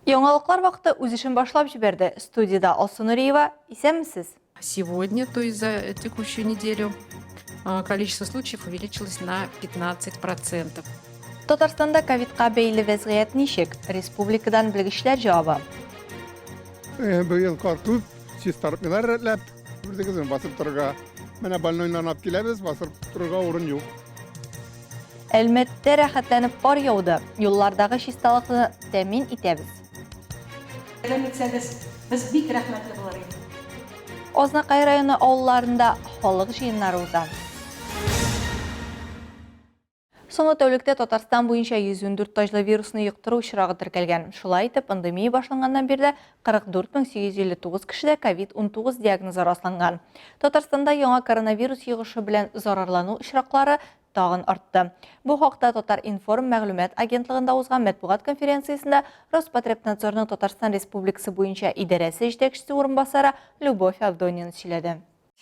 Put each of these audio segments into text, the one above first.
Яңалыклар вакыты үз эшен башлап җибәрде. Студиядә Алсу Нуриева. Исәнмесез! Сегодня, то есть за текущую неделю, количество случаев увеличилось на 15%. Татарстанда ковидка бәйле вәзгыять ничек? Республикадан белгечләр җавабы. Быел кар күп, чистартмыйлар рәтләп. Күрдегезме, басып торырга. Менә больнойларны алып киләбез, басып торырга урын юк. Әлмәттә рәхәтләнеп кар яуды. Юллардагы чисталыкны тәэмин итәбез. Ярдәм итсәгез, без бик рәхмәтле булыр идек. Азнакай районы авылларында халык җыеннары уза. Соңгы тәүлектә Татарстан буенча 114 таҗлы вирусны йоктыру очрагы теркәлгән. Шулай итеп, пандемия башланганнан бирле 44859 кешедә ковид-19 диагнозы расланган. Татарстанда яңа коронавирус йогышы белән зарарлану очраклары тагын артты. Бу хакта Татар-информ мәгълүмат агентлыгында узган матбугат конференциясендә Роспотребнадзорның Татарстан Республикасы буенча идарәсе җитәкчесе урынбасары Любовь Авдонина сөйләде.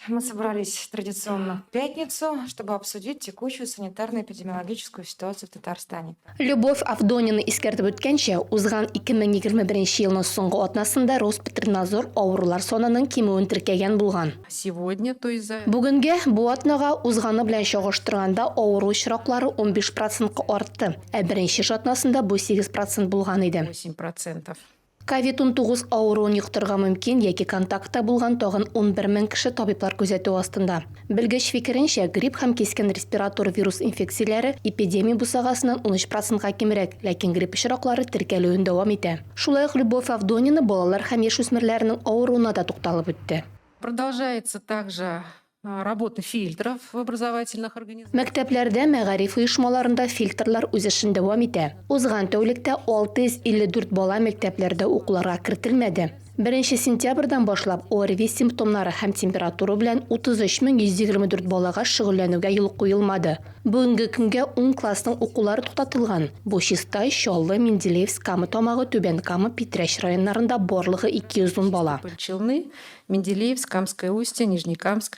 Мы собрались традиционно в пятницу, чтобы обсудить текущую санитарно-эпидемиологическую ситуацию в Татарстане. Любовь Авдонина искәртеп үткәнчә, узган 2021 елның соңгы атнасында Роспотребнадзор авырулар санының кимүен теркәгән булган. Сегодня, то есть за. Бүгенгә, бу атнага, узганы белән чагыштырганда авыру очраклары 15 процентка артты, ә беренче эш атнасында бу 8 процент булган иде. 8 процентов. Ковид-19 авыруын йоктырырга мөмкин яки контактта булган тагын 11 мең кеше табиблар күзәтүе астында. Белгеч фикеренчә, грипп һәм кискен респиратор вирус инфекцияләре эпидемия бусагасыннан 13 процентка кимрәк, ләкин грипп очраклары теркәлүен дәвам итә. Шулай ук Любовь Авдонина балалар һәм яшүсмерләрнең авыруына да тукталып үтте. Продолжается также работа фильтров в образовательных организациях. Мәктәпләрдә, мәгариф оешмаларында фильтрлар үз эшен дәвам итә. Узган тәүлектә 654 бала мәктәпләрдә укуларга кертелмәде. Беренче сентябрьдән башлап ОРВИ симптомнары һәм температура белән 33 124 балага шөгыльләнүгә юл куелмады. Бүгенге көнгә 10 классның укулары туктатылган. Бу Чистай, Чаллы, Менделеевск, Кама Тамагы, Түбән Кама, Питрәч районнарында барлыгы 210 бала. Челны, Менделеевск, Камское Устье, Нижнекамск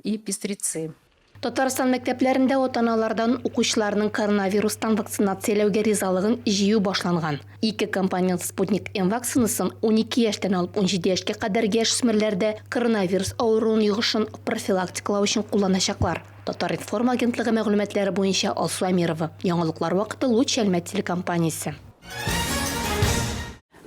и Пестрецы. Татарстан мәктәпләрендә ата-аналардан укучыларның коронавирустан вакцинацияләүгә ризалыгын җыю башланган. Ике компонент Спутник М вакцинасын 12 яшьтән алып 17 яшькә кадәрге яшүсмерләрдә коронавирус авыруын йогышын профилактикалау өчен кулланачаклар. Татар-информ агентлыгы мәгълүматлары буенча Алсу Әмирова. Яңалыклар вакыты Луч Әлмәт телекомпаниясе.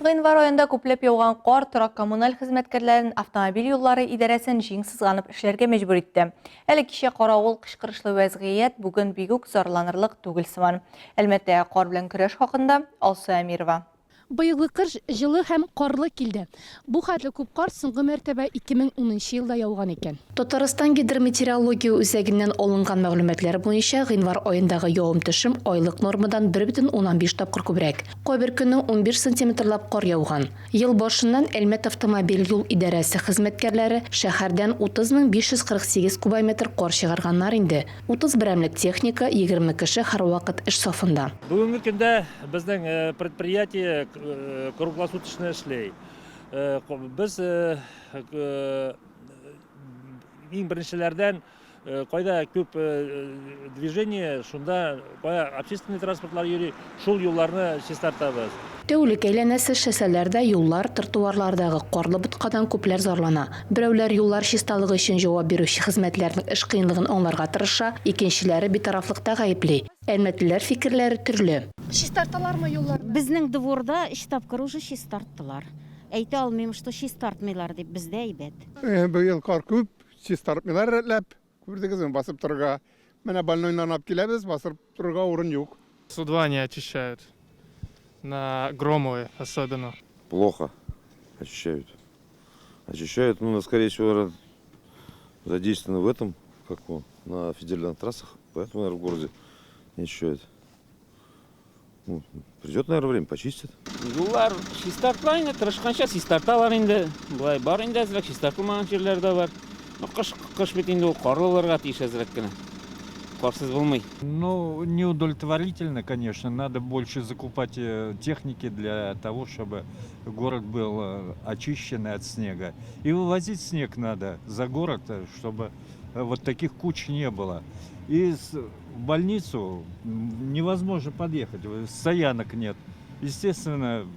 Гыйнвар аенда күпләп яуган кар торак-коммуналь хезмәткәрләрен автомобиль юллары идарәсен җиң сызганып эшләргә мәҗбүр итте. Әле кичә каравыл кычкырышлы вәзгыять бүген бигүк зарланырлык түгел сыман. Әлмәттәге кар белән көрәш хакында Алсу Әмирова. Быелгы кыш җылы һәм карлы килде. Бу хәтле күп кар соңгы мәртәбә 2010 елда яуган икән. Татарстан гидрометеорология үзәгеннән алынган мәгълүматлар буенча, гыйнвар аендагы явым-төшем айлык нормадан 1,5 тапкыр күбрәк. Кайбер көнне 15 сантиметрлап кар яуган. Ел башыннан Әлмәт автомобиль юл идарәсе хезмәткәрләре шәһәрдән 30 548 кубометр кар чыгарганнар инде. 30 берәмлек техника, 20 кеше һәрвакыт эш сафында. Бүгенге көндә безнең предприятие круглосуточно эшли. Без иң беренчеләрдән кайда күп движение, шунда кая общественный транспортлар йөри, шул юлларны чистартабыз. Тәүлек әйләнәсе эшләсәләр дә, юллар, тротуарлардагы карлы боткадан күпләр зарлана. Берәүләр юллар чисталыгы өчен җавап бирүче хезмәтләрнең эш кыенлыгын аңларга тырыша, икенчеләре битарафлыкта гаепли. Әлмәтлеләр фикерләре төрле. Чистарталармы юлларны? Безнең дворда өч тапкыр уже чистарттылар. Әйтә алмыйм, что чистартмыйлар дип, бездә әйбәт. Быел кар күп, чистартмыйлар рәтләп. Күрдегезме, басып торырга. Менә больнойларны алып киләбез, басып торырга урын юк. С не очищают. На Громовой особенно. Плохо очищают. Очищают, ну, скорее всего, задействованы в этом, как его, на федеральных трассах, поэтому, наверное, в городе не очищают. Ну, придет, наверное, время, почистят. Юллар чистартыла инде, тырышканча чистарталар инде. Болай бар инде әзрәк, чистартылмаган җирләр дә бар. Ну, кыш, кыш бит инде ул карлы булырга тиеш әзрәк кенә. Карсыз булмый. Ну, неудовлетворительно, конечно. Надо больше закупать техники для того, чтобы город был очищенный от снега. И вывозить снег надо за город, чтобы вот таких куч не было. И в больницу невозможно подъехать, стоянок нет. Естественно,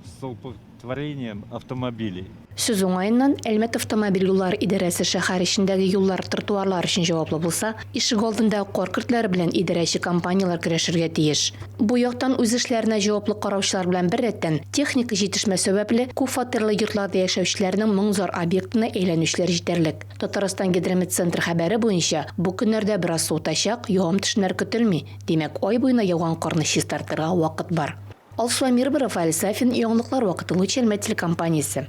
столпотворением автомобилей. Сүз уңаеннан, Әлмәт автомобиль юллары идарәсе шәһәр эчендәге юллар, тротуарлар өчен җаваплы булса, ишегалдындагы кар көртләре белән идарәче компанияләр көрәшергә тиеш. Бу яктан үз эшләренә җаваплы караучылар белән беррәттән, техника җитешмәү сәбәпле, күпфатирлы йортларда яшәүчеләрнең моң-зар объектына әйләнүчеләр җитәрлек. Татарстан Гидрометцентры хәбәре буенча, бу көннәрдә бераз суытачак, явым-төшемнәр көтелми, димәк, ай буена яуган карны чистартырга вакыт бар. Алсу Әмирова, Рафаэль Сафин, Яңалыклар вакыты, Луч Әлмәт телекомпаниясе.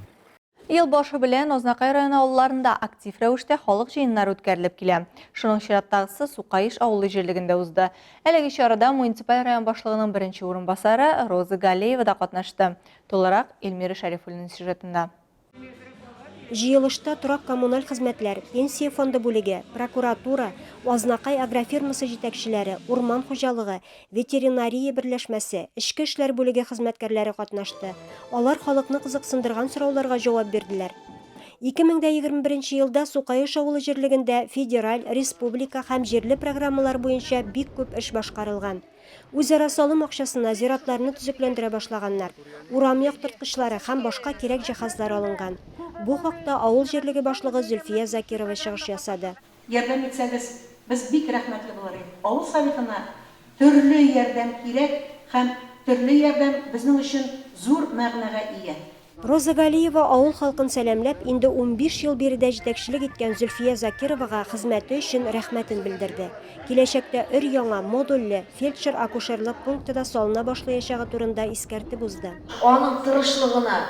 Ел башы белән Азнакай районы авылларында актив рәвештә халык җыеннары үткәрелеп килә. Шуның чираттагысы Сукаеш авылы җирлегендә узды. Әлеге чарада муниципаль район башлыгының беренче урынбасары Роза Галеева да катнашты. Тулырак Эльмира Шәрифуллина сюжетында. Җыелышта торак-коммуналь хезмәтләр, пенсия фонды бүлеге, прокуратура, Азнакай агрофирмасы җитәкчеләре, урман хуҗалыгы, ветеринария берләшмәсе, эчке эшләр бүлеге хезмәткәрләре катнашты. Алар халыкны кызыксындырган сорауларга җавап бирделәр. 2021 елда Сукаеш авылы җирлегендә федераль, республика һәм җирле программалар буенча бик күп эш башкарылган. Үзара салым акчасына зиратларны төзекләндерә башлаганнар, урам яктырткычлары һәм башка кирәк җиһазлар алынган. Бу хакта авыл җирлеге башлыгы Зөлфия Закирова чыгыш ясады. Ярдәм итсәгез, без бик рәхмәтле булыр идек. Авыл советына төрле ярдәм кирәк һәм төрле ярдәм безнең өчен зур мәгънәгә ия. Роза Галиева авыл халкын сәламләп, инде 15 ел биредә җитәкчелек иткән Зөлфия Закировага хезмәте өчен рәхмәтен белдерде. Киләчәктә өр-яңа, модульле фельдшер-акушерлык пункты да салына башлаячагы турында искәртеп узды. Аның тырышлыгына,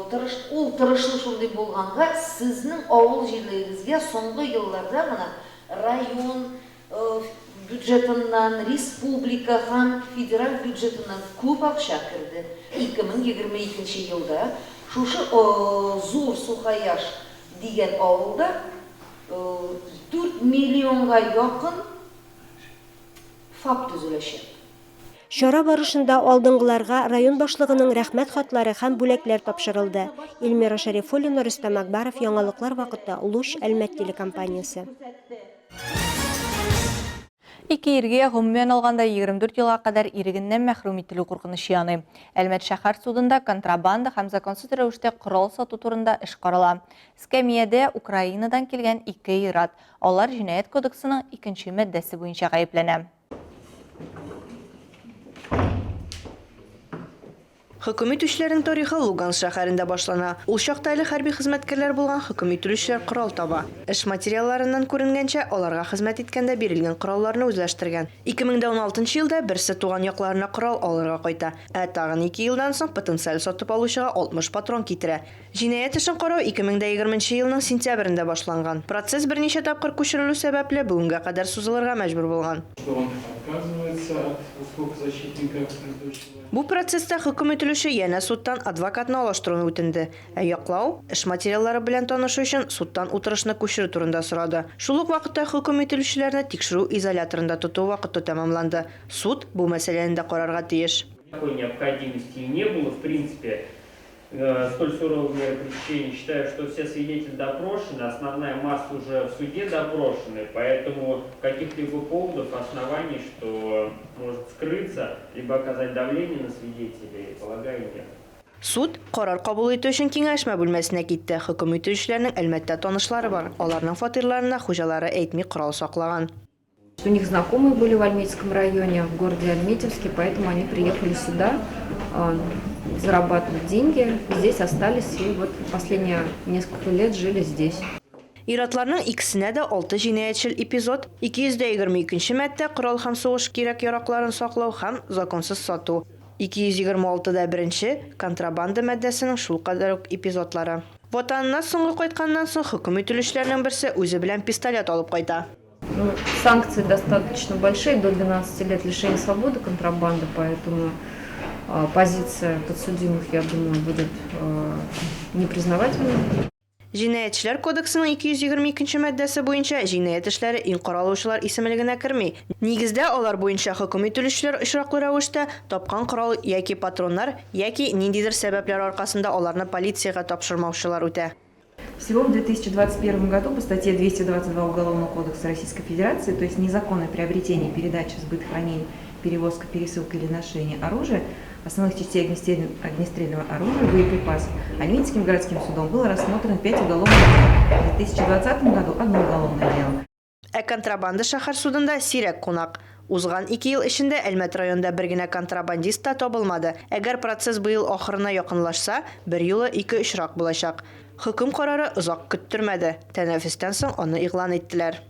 тырыш, ул тырышлы шундый булганга, сезнең авыл җирлегегезгә соңгы елларда гына район, бюджетыннан, республика һәм федераль бюджетыннан күп акча керде. 2022 нче елда шушы Зур Сухояш дигән авылда 4 миллионга якын ФАП төзеләчәк. Чара барышында алдынгыларга район башлыгының Рәхмәт хатлары һәм бүләкләр тапшырылды. Эльмира Шәрифуллина, Рөстәм Акбаров, Яңалыклар вакыты, Луч, Әлмәт телекомпаниясе. Ике иргә, гомумән алганда, 24 елга кадәр ирегеннән мәхрүм ителү куркынычы яный. Әлмәт шәһәр судында контрабанда һәм законсыз рәвештә корал сату турында эш карала. Эскәмиядә Украинадан килгән ике ир-ат. Алар Җинаять кодексының икенче маддәсе буенча гаепләнә. Хөкем итүчеләрнең тарихы Луганск шәһәрендә башлана. Ул чакта әле хәрби хезмәткәрләр булган хөкем ителүчеләр корал таба. Эш материалларыннан күренгәнчә, аларга хезмәт иткәндә бирелгән коралларны үзләштергән. 2016 нчы елда берсе туган якларына корал алырга кайта, ә тагын ике елдан соң потенциаль сатып алучыга 60 патрон китерә. Җинаять эшен карау 2020 нче елның сентябрендә башланган. Процесс берничә тапкыр күчерелү сәбәпле, бүгенгә кадәр сузылырга мәҗбүр булган. Бу процесста хөкем ителүче янә судтан адвокатны алыштыруны үтенде, ә яклау, эш материаллары белән танышу өчен судтан утырышны күчерү турында сорады. Шул ук вакытта хөкем ителүчеләрне тикшерү изоляторында тоту вакыты тәмамланды. Суд бу мәсьәләне дә карарга тиеш. Такой необходимости не было, в принципе. Э, столь суровых меры пресечения. Считаю, что все свидетели допрошены, основная масса уже в суде допрошены, поэтому каких-либо поводов, оснований, что может скрыться, либо оказать давление на свидетелей, полагаю, нет. Суд карар кабул итү өчен киңәшмә бүлмәсенә китте. Хөкем ителүчеләрнең Әлмәттә танышлары бар. Аларның фатирларында хуҗалары әйтми корал саклаган. У них знакомые были в Альметьевском районе, в городе Альметьевске, поэтому они приехали сюда зарабатывать деньги. Здесь остались и вот последние несколько лет жили здесь. Ир-атларның икесенә дә алты җинаятьчел эпизод, 222 нче маддә корал һәм сугыш кирәк-яракларын саклау һәм законсыз сату, 226 да беренче, контрабанда маддәсенең шулкадәр үк эпизодлары. Ватанына соңгы кайтканнан соң хөкем ителүчеләрнең берсе үзе белән пистолет алып кайта. Ну, санкции достаточно большие, до 12 лет лишения свободы контрабанды, поэтому позиция подсудимых, я думаю, будет не признавательной. Җинаятьчеләр кодексының 222 нче маддәсе буенча җинаять эшләре иң каралучылар исемлегенә керми. Нигездә, алар буенча хөкем ителүчеләр очраклы рәвештә тапкан корал яки патроннар яки ниндидер сәбәпләр аркасында аларны полициягә тапшырмаучылар үтә. Всего в 2021 году по статье 222 Уголовного кодекса Российской Федерации, то есть незаконное приобретение, передача, сбыт, хранение, перевозка, пересылка или ношение оружия, основных частей огнестрельного оружия, боеприпасов Альметьевским городским судом было рассмотрено 5 уголовных дел. В 2020 году одно уголовное дело. Ә контрабанда шәһәр судында сирәк кунак. Узган ике ел эчендә Әлмәт районында бер генә контрабандист та табылмады. Әгәр процесс быел ахырына якынлашса, берьюлы ике очрак булачак. Хөкем карары озак көттермәде, тәнәфестән соң аны игълан иттеләр.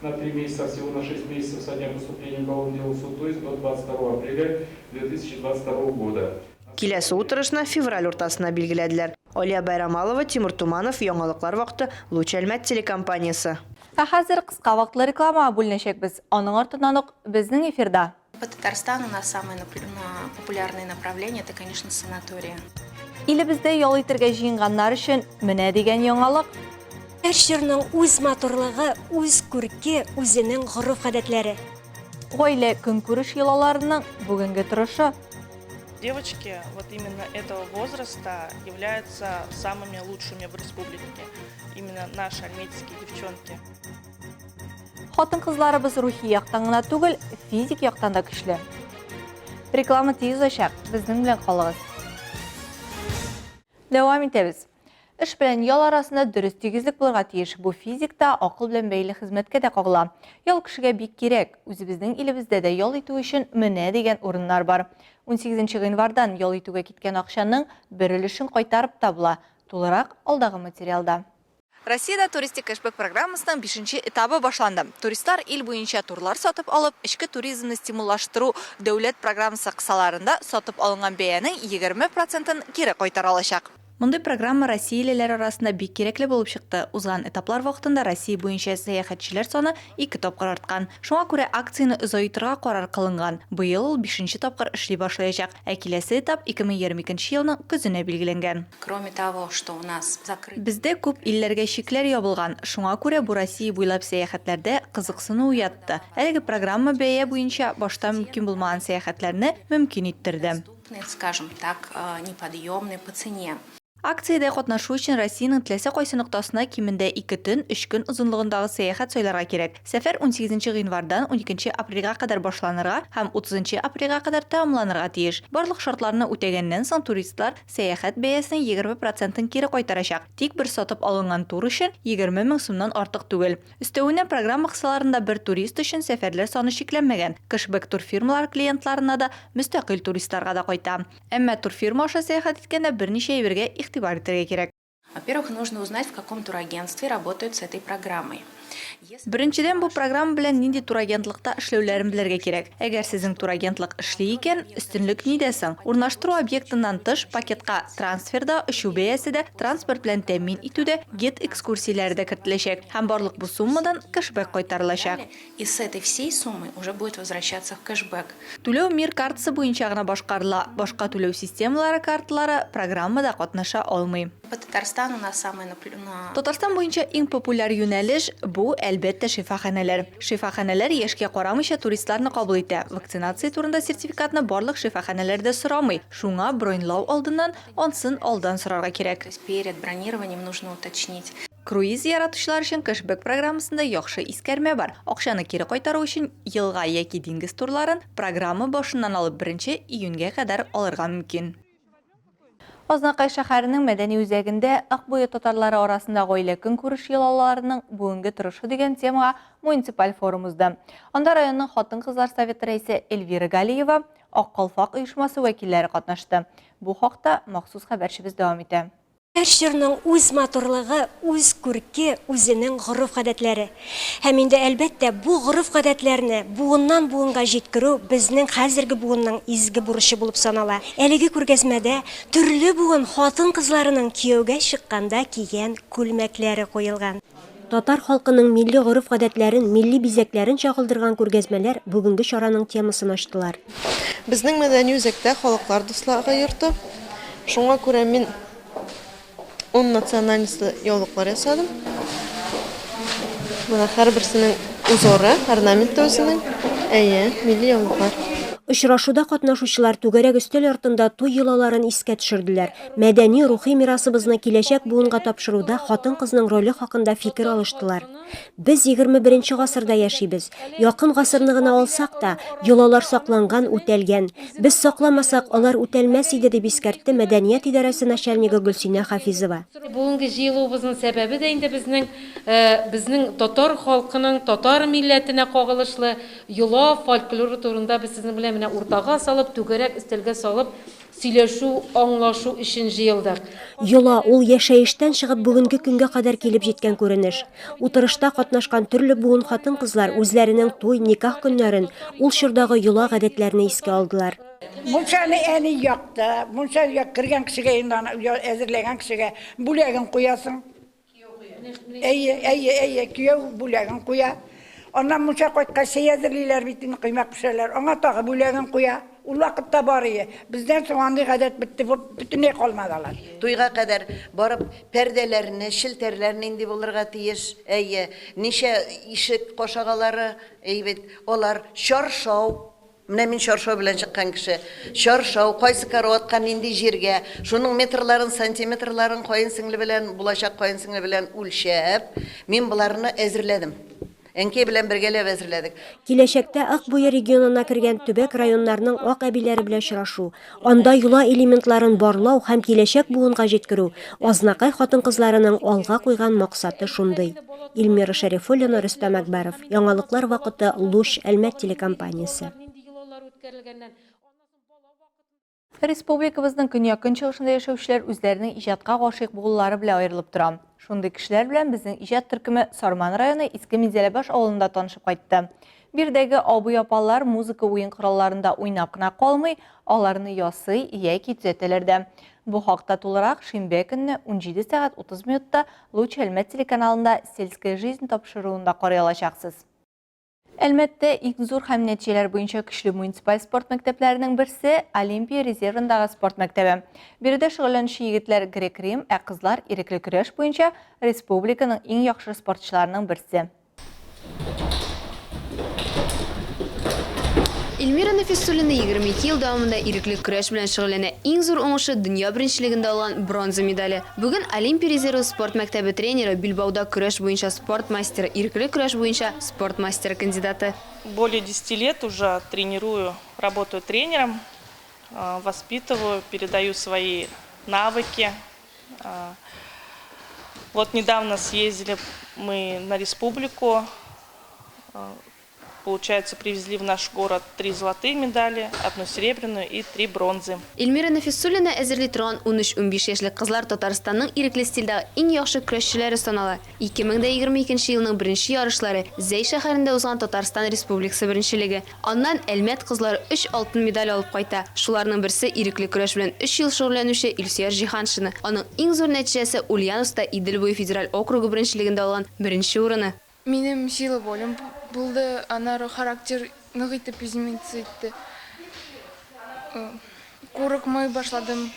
На три месяца, а всего на 6 месяцев со дня поступления уголовного дела в суд, то есть до 22 апреля 2022 года. Киләсе утырышны февраль уртасына билгеләделәр. Алия Байрамалова, Тимур Туманов, Яңалыклар вакыты, Луч Әлмәт телекомпаниясе. Ә хәзер кыска вакытлы рекламага бүленәчәкбез. Аның артыннан ук безнең эфирда. По Татарстану у нас самое популярное направление это, конечно, санатории. Илебездә ял итәргә җыенганнар өчен менә дигән яңалык. Һәр чорның үз матурлыгы, үз күрке, үзенең гореф-гадәтләре. Гаилә көнкүреш йолаларының бүгенге торышы. Девочки вот именно этого возраста являются самыми лучшими в республике. Именно наши альметьевские девчонки. Хатын-кызларыбыз рухи яктан гына түгел, физик яктан да көчле. Реклама тиз узачак, безнең белән калыгыз. Дәвам итәбез. Эш белән ял арасында дөрес тигезлек булырга тиеш. Бу физик та, акыл белән бәйле хезмәткә дә кагыла. Ял кешегә бик кирәк. Үзебезнең илебездә дә ял итү өчен менә дигән урыннар бар. 18 гыйнвардан ял итүгә киткән акчаның бер өлешен кайтарып та була. Тулырак алдагы материалда. Россиядә туристик кэшбэк программасының бишенче этабы башланды. Туристлар ил буенча турлар сатып алып, эчке туризмны стимуллаштыру дәүләт программасы кысаларында сатып алынган бәянең 20 процентын кире кайтара алачак. Мондый программа россиялеләр арасында бик кирәкле булып чыкты. Узган этаплар вакытында Россия буенча сәяхәтчеләр саны ике тапкыр арткан. Шуңа күрә акцияне озайтырга карар кылынган. Быел ул бишенче тапкыр эшли башлаячак, ә киләсе этап 2022 елның көзенә билгеләнгән. Кроме того, что у нас закрыты. Бездә күп илләргә чикләр ябылган, шуңа күрә бу Россия буйлап сәяхәтләрдә кызыксыну уятты. Әлеге программа бәя буенча башта мөмкин булмаган сәяхәтләрне мөмкин иттерде. Скажем так, неподъемны по цене. Акциядә катнашу өчен Россиянең теләсә кайсы ноктасына кимендә ике төн, өч көн озынлыгындагы сәяхәт сайларга кирәк. Сәфәр унсигезенче гыйнвардан уникенче апрельгә кадәр башланырга һәм утызынчы апрельгә кадәр тәмамланырга тиеш. Барлык шартларны үтәгәннән соң туристлар сәяхәт бәясенең 20 процентын кире кайтарачак, тик бер сатып алынган тур өчен 20 мең сумнан артык түгел. Өстәвенә, программа кысаларында бер турист өчен сәфәрләр саны чикләнмәгән, кэшбэк турфирмалар клиентларына да, мөстәкыйль туристларга да кайта. Әмма турфирма аша сәяхәт иткәндә берничә әйбергә игътибар итәргә кирәк. Во-первых, нужно узнать, в каком турагентстве работают с этой программой. Беренчедән, бу программа белән нинди турагентлыкта эшләүләрен белергә кирәк. Әгәр сезнең турагентлык эшли икән, өстенлек нидә соң? Урнаштыру объектыннан тыш, пакетка трансфер да, очу бәясе дә, транспорт белән тәэмин итү дә, гид-экскурсияләре дә кертеләчәк. Һәм барлык бу суммадан кэшбэк кайтарылачак. И с этой всей суммы уже будет возвращаться кэшбэк. Түләү Мир картасы буенча гына башкарыла, башка түләү системалары карталары программада катнаша алмый. По Татарстану у нас самое Татарстан буенча иң популяр юнәлеш, бу, әлбәттә, шифаханәләр. Шифаханәләр яшькә карамыйча туристларны кабул итә. Вакцинация турында сертификатны барлык шифаханәләр дә сорамый, шуңа броньлау алдыннан ансын алдан сорарга кирәк. То есть перед бронированием нужно уточнить. Круиз яратучылар өчен кэшбэк программасында яхшы искәрмә бар, акчаны кире кайтару өчен елга яки диңгез турларын программа башыннан алып беренче июньгә кадәр алырга мөмкин. Азнакай шәһәренең мәдәни үзәгендә Ык буе татарлары арасында гаилә көнкүреш йолаларының бүгенге торышы дигән темага муниципаль форум узды. Анда районның хатын-кызлар советы рәисе Эльвира Галиева, Ак калфак оешмасы вәкилләре катнашты. Бу хакта махсус хәбәрчебез дәвам итә. Һәр чорның үз матурлыгы, үз күрке, үзенең гореф-гадәтләре. Һәм инде, әлбәттә, бу гореф-гадәтләрне буыннан-буынга җиткерү безнең хәзерге буынның изге бурычы булып санала. Әлеге күргәзмәдә төрле буын хатын-кызларының кияүгә чыкканда кигән күлмәкләре куелган. Татар халкының милли гореф-гадәтләрен, милли бизәкләрен чагылдырган күргәзмәләр бүгенге чараның темасын ачтылар. Безнең мәдәни үзәктә Халыклар дуслыгы йорты. Шуңа күрә мин ун национальностьлы яулыклар ясадым. Менә һәрберсенең узоры, орнаменты үзенең. Әйе, милли яулыклар. Очрашуда катнашучылар түгәрәк өстәл артында туй йолаларын искә төшерделәр, мәдәни, рухи мирасыбызны киләчәк буынга тапшыруда хатын-кызның роле хакында фикер алыштылар. Без 21 гасырда яшибез. Якын гасырны гына алсак та, йолалар сакланган, үтәлгән. Без сакламасак, алар үтәлмәс иде, дип искәртте мәдәният идарәсе начальнигы Гөлсинә Хафизова. Бүгенге җыелуыбызның сәбәбе дә инде безнең безнең татар халкының, татар милләтенә кагылышлы йола, фольклоры турында без сезнең белән менә уртага салып, түгәрәк өстәлгә салып сөйләшү, аңлашу өчен җыелдык. Йола, ул яшәештән чыгып бүгенге көнгә кадәр килеп җиткән күренеш. Утырышта катнашкан төрле буын хатын-кызлар үзләренең туй, никах көннәрен, ул чордагы йола-гадәтләрне искә алдылар. Мунчаны әни якты. Мунча кергән кешегә инде аны әзерләгән кешегә бүләген куясың. Әйе, әйе, әйе, кияү бүләген куя. Аннан мунча кайткач чәй әзерлиләр бит инде, коймак пешерәләр. Аңа тагы бүләген куя. Ул вакытта бар ие. Бездән соң андый гадәт бетте, бөтенләй калмады алар. Туйга кадәр барып пәрдәләрне, челтәрләр нинди булырга тиеш, әйе, ничә ишек кашагалары, әйе бит, алар, чаршау, Менә мин чаршау белән чыккан кеше. Чаршау, кайсы караватка, нинди җиргә, шуның метрларын, сантиметрларын каенсеңле белән, булачак каенсеңле белән үлчәп, мин боларны әзерләдем. Әнкәй белән бергәләп әзерләдек. Киләчәктә Ык буе регионына кергән төбәк районнарның ак әбиләре белән очрашу, анда йола элементларын барлау һәм киләчәк буынга җиткерү, Азнакай хатын-кызларының алга куйган максаты шундый. Эльмира Шәрифуллина, Рөстәм Әкбәров. Яңалыклар вакыты, Луч, Әлмәт телекомпаниясе. Республикабызның көньяк-көнчыгышында яшәүчеләр үзләренең иҗатка гашыйк булулары белән аерылып тора. Шундый кешеләр белән безнең иҗат төркеме Сарман районы Иске Минзәләбаш авылында танышып кайтты. Биредәге абый-апалар музыка уен коралларында уйнап кына калмый, аларны ясый яки төзәтәләр дә. Бу хакта тулырак шимбә көнне 17 сәгать 30 минутта Луч Әлмәт телеканалында Сельская жизнь тапшыруында карый алачаксыз. Әлмәттә иң зур һәм нәтиҗәләр буенча көчле муниципаль спорт мәктәпләренең берсе Олимпия резервындагы спорт мәктәбе. Биредә шөгыльләнүче егетләр грек-рим, ә кызлар ирекле көрәш буенча республиканың иң яхшы спортчыларының берсе. Эльмира Нәфисуллина 22 ел дәвамында ирекле көрәш белән шөгыльләнә. Иң зур уңышы, дөнья беренчелегендә алган бронза медале. Бүген Олимпия резервы спорт мәктәбе тренеры, билбауда көрәш буенча спорт мастеры, ирекле көрәш буенча спорт мастеры кандидаты. Более десяти лет уже тренирую, работаю тренером, воспитываю, передаю свои навыки. Вот недавно съездили мы на республику, получается, привезли в наш город три золотые медали, одну серебряную и три бронзы. Эльмира Нәфисуллина әзерли торган 13-15 яшьлек кызлар Татарстанның ирекле стильдагы иң яхшы көрәшчеләре санала. 2022 елның беренче ярышлары Зәй шәһәрендә узган Татарстан Республикасы беренчелеге. Аннан Әлмәт кызлары өч алтын медаль алып кайта. Шуларның берсе, ирекле көрәш белән өч ел шөгыльләнүче Илсөяр Җиһаншина. Аның иң зур нәтиҗәсе, Ульяновскта Идел буе федераль округы беренчелегендә алган беренче урыны. Минем сила волям булды, аннары характер нык итеп измениться итте. Курыкмый башладым,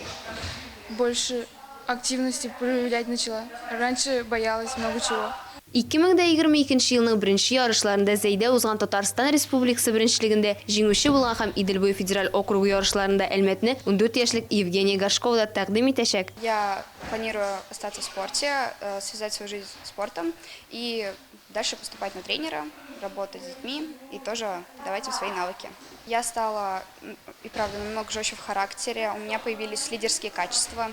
больше активности проявлять начала. Раньше боялась много чего. 2022 елның беренче ярышларында Зәйдә узган Татарстан Республикасы беренчелегендә җиңүче булган һәм Идел буе федераль округы ярышларында Әлмәтне 14 яшьлек Евгения Горшкова да тәкъдим итәчәк. Я планирую остаться в спорте, связать свою жизнь с спортом и дальше поступать на тренера, работать с детьми и тоже давать им свои навыки. Я стала, и правда, намного жестче в характере, у меня появились лидерские качества,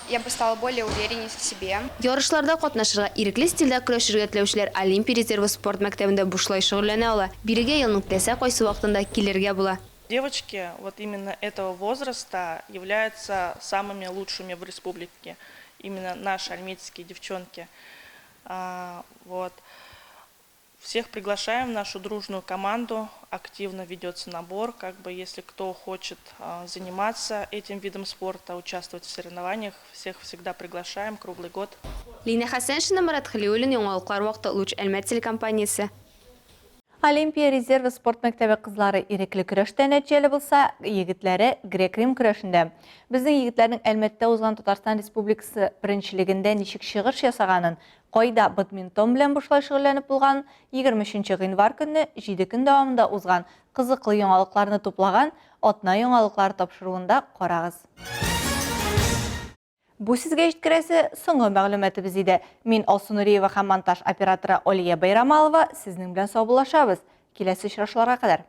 я бы стала более увереннее в себе. Ярышларда катнашырга, ирекле стильдә көрәшергә теләүчеләр Олимпия резервы спорт мәктәбендә бушлай шөгыльләнә ала. Бирегә елның теләсә кайсы вакытында килергә була. Девочки вот именно этого возраста являются самыми лучшими в республике. Именно наши альметьевские девчонки. Вот. Всех приглашаем в нашу дружную команду. Активно ведется набор. Как бы, если кто хочет заниматься этим видом спорта, участвовать в соревнованиях, всех всегда приглашаем круглый год. Лина Хәсәншина, Марат Хәлиуллин, Яңалыклар вакыты, Луч Әлмәт телекомпаниясе. Олимпия резервы спорт мәктәбе кызлары ирекле көрәштә нәтиҗәле булса, егетләре грек-рим көрәшендә. Безнең егетләрнең Әлмәттә узган Татарстан Республикасы беренчелегендә ничек чыгыш ясаганын, кайда бадминтон белән бушлай шөгыльләнеп булганын 23 гыйнвар көнне җиде көн дәвамында узган кызыклы яңалыкларны туплаган Атна яңалыклары тапшыруында карагыз. Бу сезгә җиткерәсе соңгы мәгълүматыбыз иде. Мин Алсу Нуриева һәм монтаж операторы Алия Байрамалова сезнең белән саубуллашабыз. Киләсе очрашуларга кадәр.